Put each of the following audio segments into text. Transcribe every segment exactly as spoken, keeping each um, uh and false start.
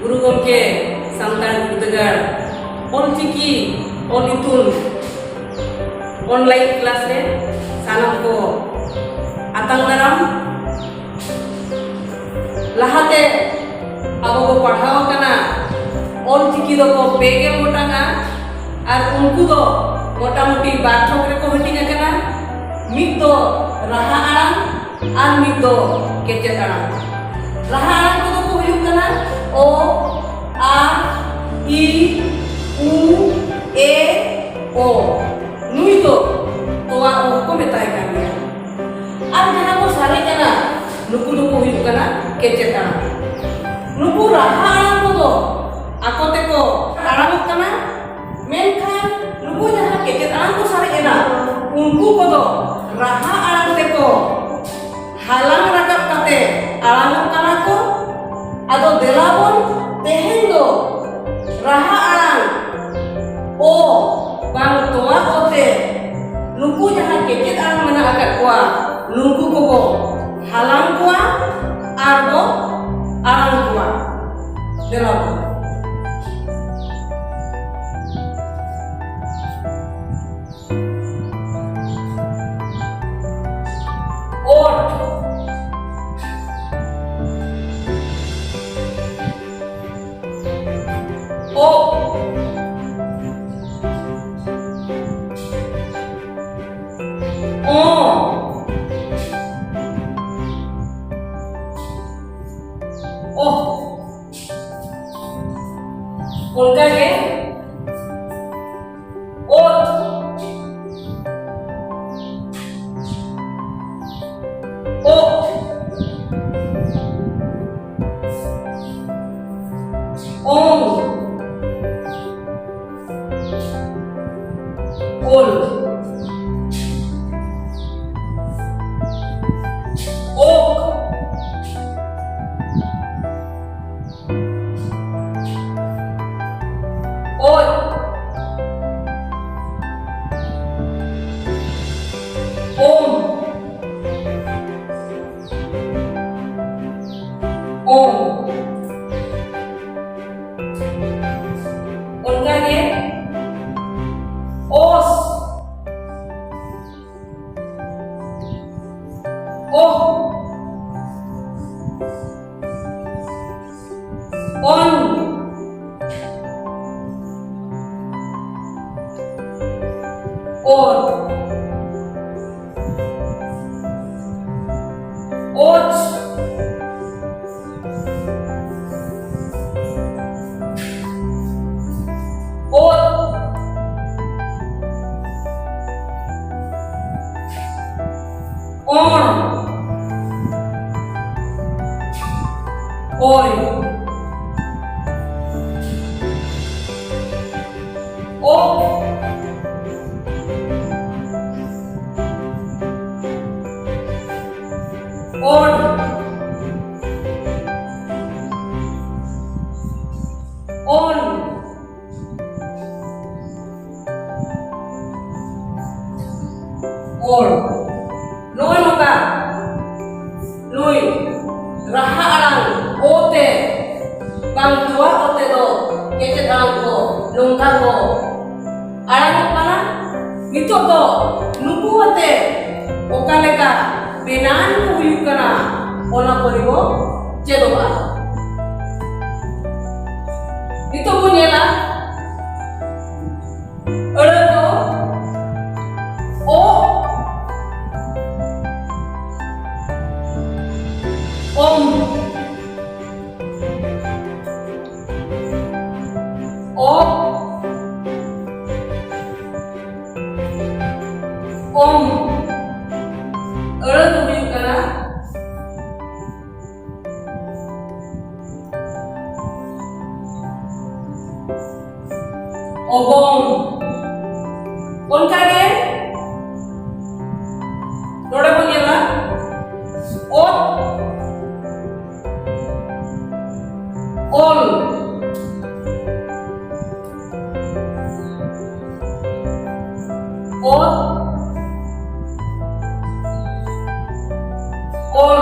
ᱜᱩᱨᱩ ᱜᱚᱢᱠᱮ ᱥᱟᱱᱛᱟᱲ ᱵᱤᱨᱫᱟᱹᱜᱟᱲ ᱚᱞᱪᱤᱠᱤ ᱚᱞ ᱤᱛᱩᱱ online class ᱨᱮ ᱥᱟᱱᱟᱢ ᱠᱚ ᱟᱛᱟᱝ ᱫᱟᱨᱟᱢ᱾ ᱞᱟᱦᱟᱛᱮ ᱟᱵᱚ ᱵᱚ ᱯᱟᱲᱦᱟᱣ ᱟᱠᱟᱱᱟ, ᱚᱞᱪᱤᱠᱤ ᱫᱚᱠᱚ ᱯᱮ ᱜᱮᱞ ᱜᱚᱴᱟᱝᱟ ᱟᱨ ᱩᱱᱠᱩ ᱫᱚ ᱢᱚᱴᱟᱢᱩᱴᱤ ᱵᱟᱨ ᱛᱷᱚᱠ ᱨᱮᱠᱚ ᱦᱟᱹᱴᱤᱧ ᱟᱠᱟᱱᱟ᱾ ᱢᱤᱫ ᱫᱚ ᱨᱟᱦᱟ ᱟᱲᱟᱝ ᱟᱨ ᱢᱤᱫ ᱫᱚ ᱠᱮᱪᱮᱫ ᱟᱲᱟᱝ᱾ ᱨᱟᱦᱟ ᱟᱲᱟᱝ ᱠᱚᱫᱚ ᱠᱚ ᱦᱩᱭᱩᱜ ᱠᱟᱱᱟ ᱚ, ᱟ, ᱤ, ᱩ, ᱮ, ᱳ᱾ ᱱᱩᱭ ᱫᱚ ᱛᱚᱣᱟ ᱳ ᱠᱚ ᱢᱮᱛᱟᱭ ᱠᱟᱱ ᱜᱮᱭᱟ᱾ ᱟᱨ ᱡᱟᱦᱟᱸ ᱠᱚ ᱥᱟᱨᱮᱡ ᱮᱱᱟ, ᱱᱩᱠᱩ ᱫᱚᱠᱚ ᱦᱩᱭᱩᱜ ᱠᱟᱱᱟ ᱠᱮᱪᱮᱫ ᱟᱲᱟᱝ᱾ ᱱᱩᱠᱩ ᱨᱟᱦᱟ ᱟᱲᱟᱝ ᱠᱚᱫᱚ ᱟᱠᱚ ᱛᱮᱠᱚ ᱟᱲᱟᱝᱚᱜ ᱠᱟᱱᱟ, ᱢᱮᱱᱠᱷᱟᱱ ᱱᱩᱠᱩ ᱡᱟᱦᱟᱸ ᱠᱮᱪᱮᱫ ᱟᱲᱟᱝ ᱠᱚ ᱥᱟᱨᱮᱡ ᱮᱱᱟ, ᱩᱱᱠᱩ ᱠᱚᱫᱚ ᱨᱟᱦᱟ ᱟᱲᱟᱝ ᱛᱮᱠᱚ ᱦᱟᱞᱟᱝ ᱨᱟᱠᱟᱵ ᱠᱟᱛᱮ ᱟᱲᱟᱝᱚᱜ ᱠᱟᱱᱟ ᱠᱚ᱾ ᱟᱫᱚ ᱫᱮᱞᱟ ᱵᱚᱱ ᱛᱮᱦᱮᱧ ᱫᱚ ᱨᱟᱦᱟ ᱟᱲᱟᱝ ᱚ ᱵᱟᱝ ᱛᱚᱣᱟ ᱚ ᱛᱮ ᱱᱩᱠᱩ ᱡᱟᱦᱟᱸ ᱠᱮᱪᱮᱫ ᱟᱲᱟᱝ ᱢᱮᱱᱟᱜ ᱟᱠᱟᱫ ᱠᱚᱣᱟ, ᱱᱩᱠᱩ ᱠᱚᱵᱚ ᱦᱟᱞᱟᱝ ᱠᱚᱣᱟ ᱟᱨ ᱵᱚ ᱟᱲᱟᱝ ᱠᱚᱣᱟ᱾ ᱫᱮᱞᱟ ᱵᱚᱱ᱾ ᱳᱴ᱾ ᱳᱯ᱾ ᱳ᱾ ᱚᱦ᱾ ᱚᱧ᱾ ᱚᱨ᱾ ᱚᱪ᱾ ᱚᱛ᱾ ᱚᱬ᱾ ᱚᱭ᱾ ᱚᱯ᱾ ᱚᱱ᱾ ᱚᱱ᱾ ᱚᱲ᱾ ᱱᱚᱜᱼᱚᱭ ᱱᱚᱝᱠᱟ ᱱᱩᱭ ᱨᱟᱦᱟ ᱟᱲᱟᱝ ᱚ ᱛᱮ ᱵᱟᱝ ᱛᱚᱣᱟ ᱚ ᱛᱮ ᱫᱚ ᱠᱮᱪᱮᱫ ᱟᱲᱟᱝ ᱠᱚ ᱱᱚᱝᱠᱟ ᱠᱚ ᱟᱲᱟᱝᱚᱜ ᱠᱟᱱᱟ᱾ ᱱᱤᱛᱚᱜ ᱫᱚ ᱱᱩᱠᱩ ᱟᱛᱮ ᱚᱠᱟ ᱞᱮᱠᱟ ᱵᱮᱱᱟᱣ ᱠᱚ ᱦᱩᱭᱩᱜ ᱠᱟᱱᱟ, ᱚᱱᱟ ᱠᱚᱨᱮ ᱵᱚ ᱪᱮᱫᱚᱜᱼᱟ᱾ ᱱᱤᱛᱚᱜ ᱵᱚ ᱧᱮᱞᱟ ᱟᱹᱲᱟᱹ ᱫᱚ ᱚ, ᱚᱢ, ᱚ, ᱚᱢ᱾ ᱟᱹᱲᱟᱹ ᱫᱚ ᱦᱩᱭᱩᱜ ᱠᱟᱱᱟ ᱚᱜᱚᱢ᱾ ᱚᱱᱠᱟ ᱜᱮ ᱱᱚᱰᱮ ᱵᱚᱱ ᱧᱮᱞᱟ ᱚᱛ, ᱚᱞ, ᱚᱛ, ᱚᱞ᱾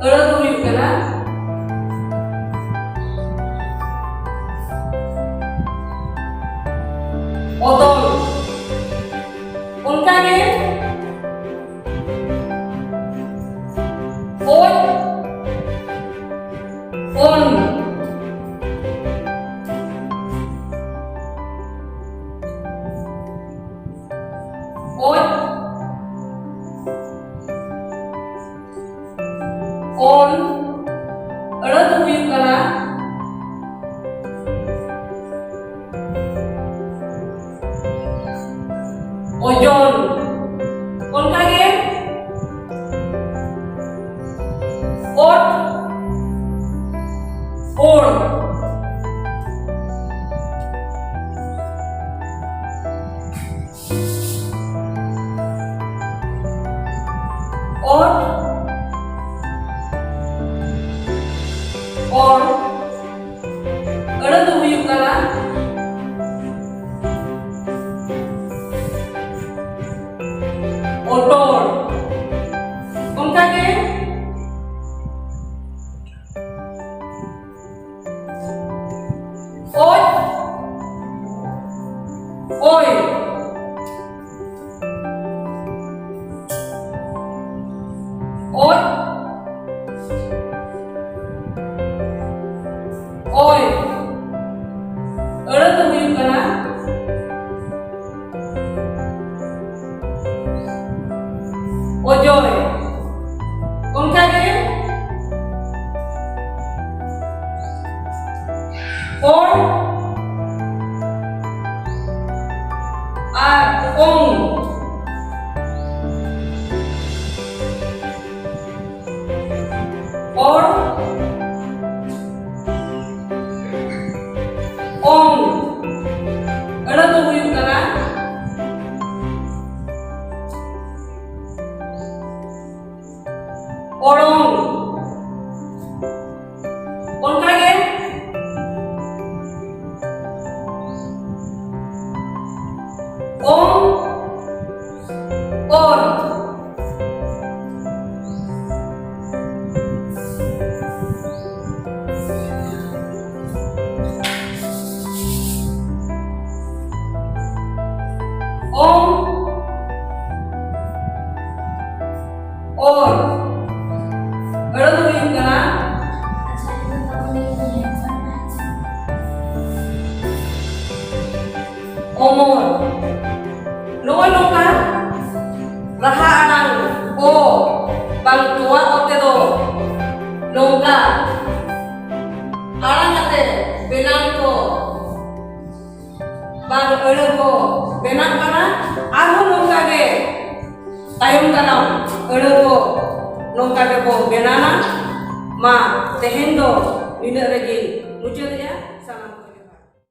ᱟᱹᱲᱟᱹ ᱫᱚ ᱦᱩᱭᱩᱜ ᱠᱟᱱᱟ ᱚᱛᱚᱞ᱾ ᱚᱱᱠᱟ ᱜᱮ ᱚᱡ, ᱚᱱ, ᱟᱹᱲᱟᱹ ᱫᱚ ᱦᱩᱭᱩᱜ ᱠᱟᱱᱟ ᱚᱡᱚᱱ᱾ ᱚᱱᱠᱟ ᱜᱮ ᱚᱴ, ᱚᱲ᱾ ᱚᱴ, ᱚᱲ᱾ ᱟᱹᱲᱟᱹ ᱫᱚ ᱦᱩᱭᱩᱜ ᱠᱟᱱᱟ ᱚᱴᱚᱲ᱾ ᱚᱱᱠᱟ ᱜᱮ ᱚᱡ, ᱚᱭ᱾ ᱚᱡ, ᱚᱭ᱾ ᱟᱹᱲᱟᱹ ᱫᱚ ᱦᱩᱭᱩᱜ ᱠᱟᱱᱟ ᱚᱡᱚᱭ᱾ ᱚᱱᱠᱟ ᱜᱮ ᱚᱲ ᱟᱨ ᱚᱝ᱾ ᱚᱲ, ᱚᱝ᱾ ᱟᱹᱲᱟᱹ ᱫᱚ ᱦᱩᱭᱩᱜ ᱠᱟᱱᱟ ᱚᱲᱚᱝ᱾ ᱚᱱᱠᱟ ᱜᱮ ᱚᱝ, ᱚᱨ᱾ ᱚᱝ, ᱚᱨ᱾ ᱟᱹᱲᱟᱹ ᱫᱚ ᱦᱩᱭᱩᱜ ᱠᱟᱱᱟ ᱚᱢᱚᱨ᱾ ᱱᱚᱜᱼᱚᱭ ᱱᱚᱝᱠᱟ ᱵᱟᱝ ᱛᱚᱣᱟ ᱚᱛᱮ ᱫᱚ ᱱᱚᱝᱠᱟ ᱟᱲᱟᱝ ᱟᱛᱮ ᱵᱮᱱᱟᱣ ᱠᱚ ᱵᱟᱝ ᱟᱹᱲᱟᱹ ᱠᱚ ᱵᱮᱱᱟᱜ ᱠᱟᱱᱟ᱾ ᱟᱨᱦᱚᱸ ᱱᱚᱝᱠᱟ ᱜᱮ ᱛᱟᱭᱚᱢ ᱫᱟᱨᱟᱢ ᱟᱹᱲᱟᱹ ᱠᱚ ᱱᱚᱝᱠᱟ ᱜᱮᱵᱚ ᱵᱮᱱᱟᱣᱟ᱾ ᱢᱟ ᱛᱮᱦᱮᱧ ᱫᱚ ᱱᱤᱱᱟᱹᱜ ᱨᱮᱜᱮ ᱢᱩᱪᱟᱹᱫᱮᱜᱼᱟ᱾ ᱥᱟᱱᱟᱢ ᱠᱚ